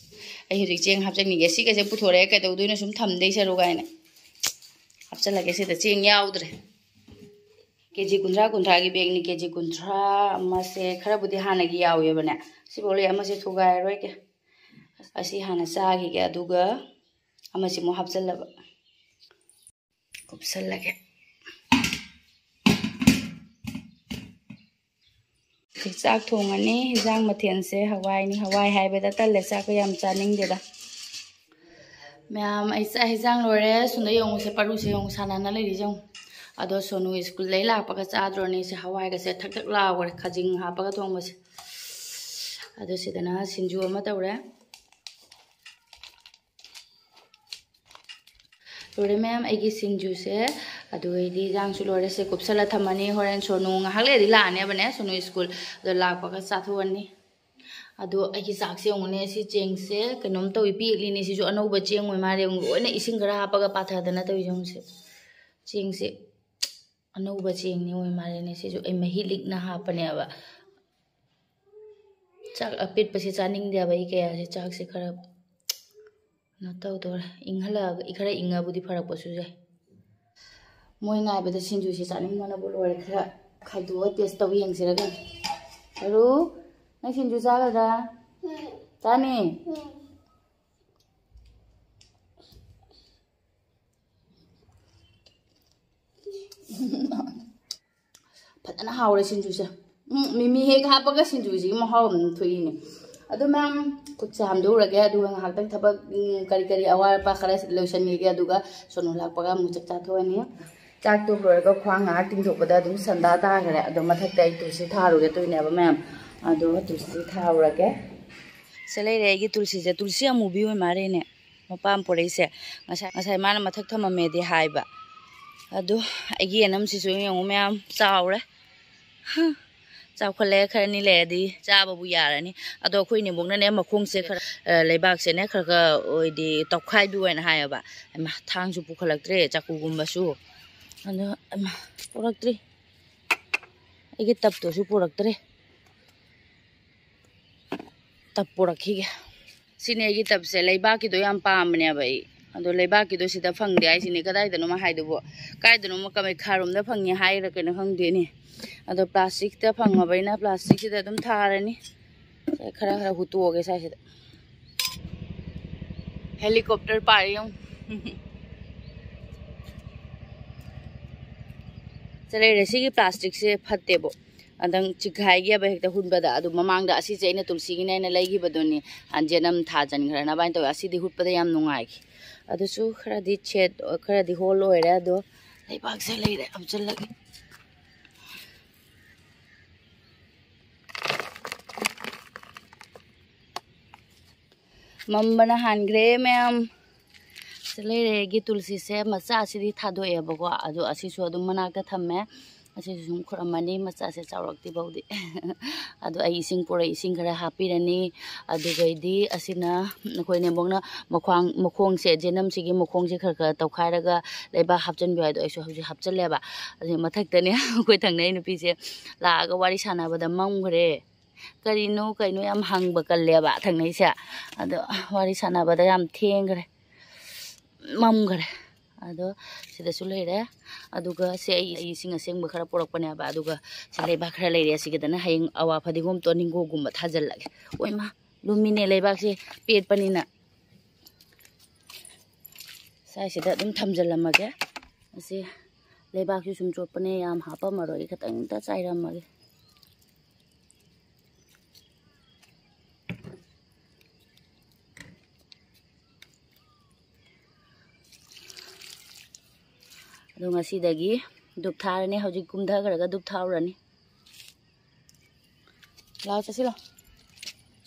ꯑꯩ ꯍꯧꯖꯤꯛ ꯆꯦꯡ ꯍꯥꯞꯆꯤꯟꯈꯤꯒꯦ꯫ ꯁꯤꯒꯁꯦ ꯄꯨꯊꯣꯔꯛꯑꯦ, ꯀꯩꯗꯧꯗꯣꯏꯅꯣ ꯁꯨꯝ ꯊꯝꯗꯣꯏ ꯁꯔꯨꯛ ꯍꯥꯏꯅ꯫ ꯍꯥꯞꯆꯤꯜꯂꯒꯦ ꯁꯤꯗ, ꯆꯦꯡ ꯌꯥꯎꯗ꯭ꯔꯦ꯫ ꯀꯦ ꯖꯤ ꯀꯨꯟꯊ꯭ꯔꯥ ꯀꯨꯟꯊ꯭ꯔꯥꯒꯤ ꯕꯦꯒꯅꯤ꯫ ꯀꯦ ꯖꯤ ꯀꯨꯟꯊ꯭ꯔꯥ ꯑꯃꯁꯦ ꯈꯔꯕꯨꯗꯤ ꯍꯥꯟꯅꯒꯤ ꯌꯥꯎꯋꯦꯕꯅꯦ꯫ ꯁꯤꯐꯥꯎ ꯂꯩ, ꯑꯃꯁꯦ ꯊꯨꯒꯥꯏꯔꯔꯣꯏꯒꯦ꯫ ꯑꯁꯤ ꯍꯥꯟꯅ ꯆꯥꯈꯤꯒꯦ, ꯑꯗꯨꯒ ꯑꯃꯁꯤ ꯑꯃꯨꯛ ꯍꯥꯞꯆꯜꯂꯕ꯫ ꯀꯨꯞꯁꯜꯂꯒꯦ꯫ ꯆꯥꯛ ꯊꯣꯡꯉꯅꯤ꯫ ꯍꯤꯟꯖꯥꯡ ꯃꯊꯦꯜꯁꯦ ꯍꯋꯥꯏꯅꯤ꯫ ꯍꯋꯥꯏ ꯍꯥꯏꯕꯗ ꯇꯜꯂꯦ, ꯆꯥꯛꯀ ꯌꯥꯝ ꯆꯥꯅꯤꯡꯗꯦꯗ꯫ ꯃꯌꯥꯝ, ꯑꯩ ꯆꯥꯛ ꯍꯤꯟꯖꯥꯡ ꯂꯣꯏꯔꯦ꯫ ꯁꯣꯝꯗ ꯌꯦꯡꯉꯨꯁꯦ, ꯄꯥꯔꯨꯁꯦ ꯌꯦꯡꯉꯨ, ꯁꯥꯟꯅꯅ ꯂꯩꯔꯤꯁꯦ ꯌꯦꯡꯉꯨ꯫ ꯑꯗꯣ ꯁꯣꯅꯨ ꯁ꯭ꯀꯨꯜꯗꯩ ꯂꯥꯛꯄꯒ ꯆꯥꯗ꯭ꯔꯣꯅꯦ꯫ ꯁꯦ, ꯍꯋꯥꯏꯒꯁꯦ ꯊꯛ ꯊꯛ ꯂꯥꯎꯈ꯭ꯔꯦ, ꯈꯥꯖꯤꯡ ꯍꯥꯞꯄꯒ ꯊꯣꯡꯕꯁꯦ꯫ ꯑꯗꯣ ꯁꯤꯗꯅ ꯁꯤꯡꯖꯨ ꯑꯃ ꯇꯧꯔꯦ꯫ ꯂꯣꯏꯔꯦ ꯃꯌꯥꯝ, ꯑꯩꯒꯤ ꯁꯤꯡꯖꯨꯁꯦ꯫ ꯑꯗꯨꯒꯩꯗꯤ ꯏꯟꯖꯥꯡꯁꯨ ꯂꯣꯏꯔꯦ꯫ ꯁꯦ ꯀꯨꯞꯁꯜꯂ ꯊꯝꯃꯅꯤ꯫ ꯍꯣꯔꯦꯟ ꯁꯣꯅꯨ ꯉꯥꯏꯍꯥꯛ ꯂꯩꯔꯗꯤ ꯂꯥꯛꯑꯅꯦꯕꯅꯦ, ꯁꯣꯅꯨ ꯁ꯭ꯀꯨꯜ꯫ ꯑꯗꯣ ꯂꯥꯛꯄꯒ ꯆꯥꯊꯣꯛꯑꯅꯤ꯫ ꯑꯗꯣ ꯑꯩꯒꯤ ꯆꯥꯛꯁꯦ ꯌꯦꯡꯉꯨꯅꯦ, ꯁꯤ ꯆꯦꯡꯁꯦ ꯀꯩꯅꯣꯝ ꯇꯧꯏ, ꯄꯦꯠꯂꯤꯅꯦ꯫ ꯁꯤꯁꯨ ꯑꯅꯧꯕ ꯆꯦꯡ ꯑꯣꯏ ꯃꯥꯜꯂꯦ꯫ ꯌꯦꯡꯉꯨ, ꯂꯣꯏꯅ ꯏꯁꯤꯡ ꯈꯔ ꯍꯥꯞꯄꯒ ꯄꯥꯊꯗꯅ ꯇꯧꯏꯁꯦ ꯌꯦꯡꯉꯨꯁꯦ꯫ ꯆꯦꯡꯁꯦ ꯑꯅꯧꯕ ꯆꯦꯡꯅꯤ ꯑꯣꯏ ꯃꯥꯜꯂꯦꯅꯦ꯫ ꯁꯤꯁꯨ ꯑꯩ ꯃꯍꯤ ꯂꯤꯛꯅ ꯍꯥꯞꯄꯅꯦꯕ꯫ ꯆꯥꯛ ꯑꯄꯦꯠꯄꯁꯦ ꯆꯥꯅꯤꯡꯗꯦꯕ ꯑꯩ ꯀꯌꯥꯁꯦ꯫ ꯆꯥꯛꯁꯦ ꯈꯔ ꯀꯩꯅꯣ ꯇꯧꯗꯣꯔꯦ, ꯏꯪꯍꯜꯂꯛꯑꯒ, ꯈꯔ ꯏꯪꯉꯕꯨꯗꯤ ꯐꯔꯛꯄꯁꯨ ꯌꯥꯏ꯫ ꯃꯣꯏ ꯉꯥꯏꯕꯗ ꯁꯤꯡꯖꯨꯁꯦ ꯆꯥꯅꯤꯡꯕꯅꯕꯨ ꯂꯣꯏꯔꯦ꯫ ꯈꯔ ꯈꯥꯏꯗꯣꯛꯑ ꯇꯦꯁ ꯇꯧ ꯌꯦꯡꯁꯤꯔꯒ꯫ ꯔꯨ, ꯅꯪ ꯁꯤꯡꯖꯨ ꯆꯥꯒꯗ꯭ꯔꯥ? ꯆꯥꯅꯤ? ꯐꯖꯅ ꯍꯥꯎꯔꯦ ꯁꯤꯡꯖꯨꯁꯦ꯫ ꯎꯝ, ꯃꯤꯃꯤ ꯍꯦꯛ ꯍꯥꯞꯄꯒ ꯁꯤꯡꯖꯨꯁꯤꯒꯤ ꯃꯍꯥꯎ ꯑꯃ ꯊꯣꯛꯏꯅꯦ꯫ ꯑꯗꯨ ꯃꯌꯥꯝ, ꯈꯨꯠꯁꯦ ꯍꯥꯝꯗꯣꯛꯎꯔꯒꯦ, ꯑꯗꯨꯒ ꯉꯥꯏꯍꯥꯛꯇꯪ ꯊꯕꯛ, ꯎꯝ, ꯀꯔꯤ ꯀꯔꯤ ꯑꯋꯥꯠ ꯑꯄꯥ ꯈꯔ ꯂꯣꯏꯁꯟꯈꯤꯒꯦ, ꯑꯗꯨꯒ ꯁꯣꯅꯨ ꯂꯥꯛꯄꯒ ꯑꯃꯨꯛ ꯆꯥꯛ ꯆꯥꯊꯣꯛꯑꯅꯤ꯫ ꯆꯥꯛ ꯇꯣꯛ ꯂꯣꯏꯔꯒ ꯈ꯭ꯋꯥꯡ ꯉꯥꯏꯍꯥꯛ ꯇꯤꯡꯊꯣꯛꯄꯗ ꯑꯗꯨꯝ ꯁꯟꯗꯥ ꯇꯥꯈ꯭ꯔꯦ꯫ ꯑꯗꯣ ꯃꯊꯛꯇ ꯑꯩ ꯇꯨꯜꯁꯤ ꯊꯥꯔꯨꯒꯦ ꯇꯧꯔꯤꯅꯦꯕ ꯃꯌꯥꯝ꯫ ꯑꯗꯣ ꯇꯨꯜꯁꯤ ꯊꯥꯔꯨꯔꯒꯦ꯫ ꯁꯤ ꯂꯩꯔꯦ ꯑꯩꯒꯤ ꯇꯨꯜꯁꯤꯁꯦ꯫ ꯇꯨꯜꯁꯤ ꯑꯃꯨꯕꯤ ꯑꯣꯏ ꯃꯥꯜꯂꯦꯅꯦ꯫ ꯃꯄꯥꯝ ꯄꯣꯔꯛꯏꯁꯦ꯫ ꯉꯁꯥꯏ, ꯉꯁꯥꯏ ꯃꯥꯅ ꯃꯊꯛ ꯊꯝꯃꯝꯃꯦꯗꯤ ꯍꯥꯏꯕ꯫ ꯑꯗꯣ ꯑꯩꯒꯤ ꯌꯦꯅꯝꯁꯤꯁꯨ ꯌꯦꯡꯉꯨ ꯃꯌꯥꯝ, ꯆꯥꯎꯔꯦ꯫ ꯍꯝ, ꯆꯥꯎꯈꯠꯂꯛꯑꯦ, ꯈꯔꯅꯤ ꯂꯩꯔꯗꯤ ꯆꯥꯕꯕꯨ ꯌꯥꯔꯅꯤ꯫ ꯑꯗꯣ ꯑꯩꯈꯣꯏ ꯏꯅꯦꯝꯕꯣꯛꯅꯅꯦ ꯃꯈꯣꯡꯁꯦ ꯈꯔ, ꯑ, ꯂꯩꯕꯥꯛꯁꯦꯅꯦ ꯈꯔ ꯈꯔ ꯑꯣꯏꯗꯤ ꯇꯧꯈꯥꯏꯕꯤꯌꯨ ꯍꯥꯏꯅ ꯍꯥꯏꯌꯦꯕ꯫ ꯍꯩꯃꯥ, ꯊꯥꯡꯁꯨ ꯄꯨꯈꯠꯂꯛꯇ꯭ꯔꯦ, ꯆꯥꯀꯨꯒꯨꯝꯕꯁꯨ꯫ ꯑꯗꯣ, ꯍꯩꯃꯥ, ꯄꯨꯔꯛꯇ꯭ꯔꯤ꯫ ꯑꯩꯒꯤ ꯇꯞꯇꯨꯁꯨ ꯄꯨꯔꯛꯇ꯭ꯔꯦ꯫ ꯇꯞ ꯄꯨꯔꯛꯈꯤꯒꯦ꯫ ꯁꯤꯅꯦ ꯑꯩꯒꯤ ꯇꯞꯁꯦ꯫ ꯂꯩꯕꯥꯛꯀꯤꯗꯣ ꯌꯥꯝ ꯄꯥꯝꯕꯅꯦꯕ ꯑꯩ꯫ ꯑꯗꯣ ꯂꯩꯕꯥꯛꯀꯤꯗꯣ ꯁꯤꯗ ꯐꯪꯗꯦ ꯍꯥꯏꯁꯤꯅꯦ꯫ ꯀꯗꯥꯏꯗꯅꯣꯃ ꯍꯥꯏꯗꯨꯕꯨ? ꯀꯥꯏꯗꯅꯣꯃ ꯀꯃꯩꯈꯥꯔꯣꯝꯗ ꯐꯪꯉꯦ ꯍꯥꯏꯔ ꯀꯩꯅꯣ ꯈꯪꯗꯦꯅꯦ꯫ ꯑꯗꯣ ꯄ꯭ꯂꯥꯁꯇꯤꯛꯇ ꯐꯪꯉꯕꯅꯤꯅ ꯄ꯭ꯂꯥꯁꯇꯤꯛꯁꯤꯗ ꯑꯗꯨꯝ ꯊꯥꯔꯅꯤ꯫ ꯁꯦ, ꯈꯔ ꯈꯔ ꯍꯨꯠꯇꯣꯛꯑꯒꯦ ꯁ꯭ꯋꯥꯏꯁꯤꯗ꯫ ꯍꯦꯂꯤꯀꯣꯞꯇꯔ ꯄꯥꯏꯔꯤ ꯌꯦꯡꯉꯨ꯫ ꯁꯦ ꯂꯩꯔꯦ꯫ ꯁꯤꯒꯤ ꯄ꯭ꯂꯥꯁꯇꯤꯛꯁꯦ ꯐꯠꯇꯦꯕꯣ꯫ ꯑꯗꯪ ꯆꯤꯛꯈꯥꯏꯒꯦꯕ ꯍꯦꯛꯇ ꯍꯨꯟꯕꯗ꯫ ꯑꯗꯨ ꯃꯃꯥꯡꯗ ꯑꯁꯤꯁꯦ ꯑꯩꯅ ꯇꯨꯜꯁꯤꯒꯤꯅꯦ ꯍꯥꯏꯅ ꯂꯩꯈꯤꯕꯗꯨꯅꯤ꯫ ꯖꯦꯅꯝ ꯊꯥꯖꯤꯟꯈ꯭ꯔꯅꯕ ꯍꯥꯏꯅ ꯇꯧꯋꯦ꯫ ꯑꯁꯤꯗꯤ ꯍꯨꯠꯄꯗ ꯌꯥꯝ ꯅꯨꯡꯉꯥꯏꯈꯤ꯫ ꯑꯗꯨꯁꯨ ꯈꯔꯗꯤ ꯁꯦꯠ, ꯈꯔꯗꯤ ꯍꯣꯜ ꯑꯣꯏꯔꯦ꯫ ꯑꯗꯣ ꯂꯩꯕꯥꯛꯁꯦ ꯂꯩꯔꯦ, ꯍꯥꯞꯆꯤꯜꯂꯒꯦ꯫ ꯃꯝꯕꯅ ꯍꯥꯟꯈ꯭ꯔꯦ ꯃꯌꯥꯝ꯫ ꯁꯤ ꯂꯩꯔꯦ ꯑꯩꯒꯤ ꯇꯨꯜꯁꯤꯁꯦ꯫ ꯃꯆꯥꯁꯤꯗꯤ ꯊꯥꯗꯣꯛꯑꯦꯕꯀꯣ, ꯑꯗꯣ ꯑꯁꯤꯁꯨ ꯑꯗꯨꯝ ꯃꯅꯥꯛꯇ ꯊꯝꯃꯦ꯫ ꯑꯁꯤꯁꯨ ꯁꯨꯝ ꯈꯨꯔꯝꯃꯅꯤ, ꯃꯆꯥꯁꯦ ꯆꯥꯎꯔꯛꯇ꯭ꯔꯤ ꯐꯥꯎꯗꯤ꯫ ꯑꯗꯣ ꯑꯩ ꯏꯁꯤꯡ ꯄꯨꯔꯛ, ꯏꯁꯤꯡ ꯈꯔ ꯍꯥꯞꯄꯤꯔꯅꯤ꯫ ꯑꯗꯨꯒꯩꯗꯤ ꯑꯁꯤꯅ ꯑꯩꯈꯣꯏ ꯅꯦꯝꯕꯣꯛꯅ ꯃꯈ꯭ꯋꯥꯡ, ꯃꯈꯣꯡꯁꯦ, ꯖꯦꯅꯝꯁꯤꯒꯤ ꯃꯈꯣꯡꯁꯦ ꯈꯔ ꯈꯔ ꯇꯧꯈꯥꯏꯔꯒ ꯂꯩꯕꯥꯛ ꯍꯥꯞꯆꯤꯟꯕꯤꯌꯨ ꯍꯥꯏꯗꯣ ꯑꯩꯁꯨ ꯍꯧꯖꯤꯛ ꯍꯥꯞꯆꯤꯜꯂꯦꯕ꯫ ꯑꯗꯨꯒꯤ ꯃꯊꯛꯇꯅꯦ ꯑꯩꯈꯣꯏ ꯊꯪꯅꯩ ꯅꯨꯄꯤꯁꯦ ꯂꯥꯛꯑꯒ ꯋꯥꯔꯤ ꯁꯥꯟꯅꯕꯗ ꯃꯝꯈ꯭ꯔꯦ꯫ ꯀꯔꯤꯅꯣ ꯀꯩꯅꯣ ꯌꯥꯝ ꯍꯪꯕ ꯀꯜꯂꯦꯕ ꯊꯪꯅꯩꯁꯦ꯫ ꯑꯗꯣ ꯋꯥꯔꯤ ꯁꯥꯟꯅꯕꯗ ꯌꯥꯝ ꯊꯦꯡꯈ꯭ꯔꯦ, ꯃꯝꯈ꯭ꯔꯦ꯫ ꯑꯗꯣ ꯁꯤꯗꯁꯨ ꯂꯩꯔꯦ꯫ ꯑꯗꯨꯒ ꯁꯦ ꯑꯩ, ꯑꯩ ꯏꯁꯤꯡ ꯑꯁꯦꯡꯕ ꯈꯔ ꯄꯨꯔꯛꯄꯅꯦꯕ꯫ ꯑꯗꯨꯒ ꯁꯤ ꯂꯩꯕꯥꯛ ꯈꯔ ꯂꯩꯔꯦ꯫ ꯑꯁꯤꯒꯤꯗꯅ ꯍꯌꯦꯡ ꯑꯋꯥ ꯐꯗꯤꯒꯣꯝ ꯇꯣꯅꯤꯡꯒꯣꯒꯨꯝꯕ ꯊꯥꯖꯤꯜꯂꯒꯦ꯫ ꯑꯣꯏꯃꯥ, ꯂꯨꯝꯃꯤꯅꯦ ꯂꯩꯕꯥꯛꯁꯦ ꯄꯦꯠꯄꯅꯤꯅ꯫ ꯁ꯭ꯋꯥꯏꯁꯤꯗ ꯑꯗꯨꯝ ꯊꯝꯖꯤꯜꯂꯝꯃꯒꯦ꯫ ꯑꯁꯤ ꯂꯩꯕꯥꯛꯁꯨ ꯁꯨꯝ ꯆꯣꯠꯄꯅꯦ, ꯌꯥꯝ ꯍꯥꯞꯄꯝꯃꯔꯣꯏꯒꯦ, ꯈꯤꯇꯪꯇ ꯆꯥꯏꯔꯝꯃꯒꯦ꯫ ꯑꯗꯣ ꯉꯁꯤꯗꯒꯤ ꯙꯨꯞ ꯊꯥꯔꯅꯤ꯫ ꯍꯧꯖꯤꯛ ꯀꯨꯝꯊꯈ꯭ꯔꯒ ꯙꯨꯞ ꯊꯥꯔꯨꯔꯅꯤ꯫ ꯂꯥꯛꯑꯣ, ꯆꯠꯁꯤꯜꯂꯣ꯫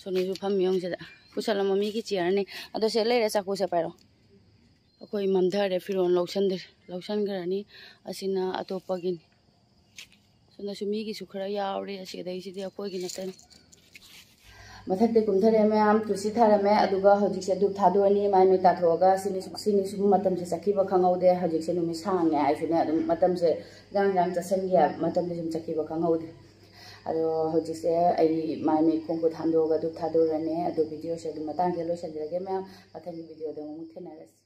ꯁꯣꯅꯤꯁꯨ ꯐꯝꯃꯤ ꯌꯦꯡꯉꯨ ꯁꯤꯗ꯫ ꯄꯨꯁꯜꯂꯝꯃꯣ, ꯃꯤꯒꯤ ꯆꯤꯌꯔꯅꯤ꯫ ꯑꯗꯣ ꯁꯤ ꯂꯩꯔꯦ, ꯆꯥꯛꯀꯨꯁꯦ ꯄꯥꯏꯔꯣ꯫ ꯑꯩꯈꯣꯏ ꯃꯝꯊꯔꯦ, ꯐꯤꯔꯣꯜ ꯂꯧꯁꯟꯗ꯭ꯔꯦ, ꯂꯧꯁꯟꯈ꯭ꯔꯅꯤ꯫ ꯑꯁꯤꯅ ꯑꯇꯣꯞꯄꯒꯤꯅꯤ꯫ ꯁꯣꯝꯗꯁꯨ ꯃꯤꯒꯤꯁꯨ ꯈꯔ ꯌꯥꯎꯔꯦ꯫ ꯑꯁꯤꯗꯩꯁꯤꯗꯤ ꯑꯩꯈꯣꯏꯒꯤ ꯅꯠꯇꯅꯤ꯫ ꯃꯊꯛꯇ ꯀꯨꯝꯊꯔꯦ ꯃꯌꯥꯝ, ꯇꯨꯜꯁꯤ ꯊꯥꯔꯝꯃꯦ꯫ ꯑꯗꯨꯒ ꯍꯧꯖꯤꯛꯁꯦ ꯙꯨꯞ ꯊꯥꯗꯣꯛꯑꯅꯤ, ꯃꯥꯏ ꯃꯤꯠ ꯇꯥꯊꯣꯛꯑꯒ꯫ ꯁꯤꯅꯤ ꯁꯨꯝ, ꯁꯤꯅꯤ ꯁꯨꯝ ꯃꯇꯝꯁꯦ ꯆꯠꯈꯤꯕ ꯈꯪꯍꯧꯗꯦ꯫ ꯍꯧꯖꯤꯛꯁꯦ ꯅꯨꯃꯤꯠ ꯁꯥꯡꯉꯦ ꯍꯥꯏꯁꯨꯅꯦ, ꯑꯗꯨꯝ ꯃꯇꯝꯁꯦ ꯖꯥꯡ ꯖꯥꯡ ꯆꯠꯁꯟꯒꯤ ꯍꯥꯏꯕ, ꯃꯇꯝꯁꯦ ꯁꯨꯝ ꯆꯠꯈꯤꯕ ꯈꯪꯍꯧꯗꯦ꯫ ꯑꯗꯣ ꯍꯧꯖꯤꯛꯁꯦ ꯑꯩ ꯃꯥꯏ ꯃꯤꯠ ꯈꯣꯡ ꯈꯨꯠ ꯍꯥꯝꯗꯣꯛꯑꯒ ꯙꯨꯞ ꯊꯥꯗꯣꯛꯎꯔꯅꯤ꯫ ꯑꯗꯣ ꯚꯤꯗꯤꯑꯣꯁꯦ ꯑꯗꯨꯝ ꯃꯇꯥꯡꯁꯦ ꯂꯣꯏꯁꯤꯟꯖꯔꯒꯦ ꯃꯌꯥꯝ, ꯃꯊꯪꯒꯤ ꯚꯤꯗꯤꯑꯣꯗ ꯑꯃꯨꯛ ꯊꯦꯡꯅꯔꯁꯤ꯫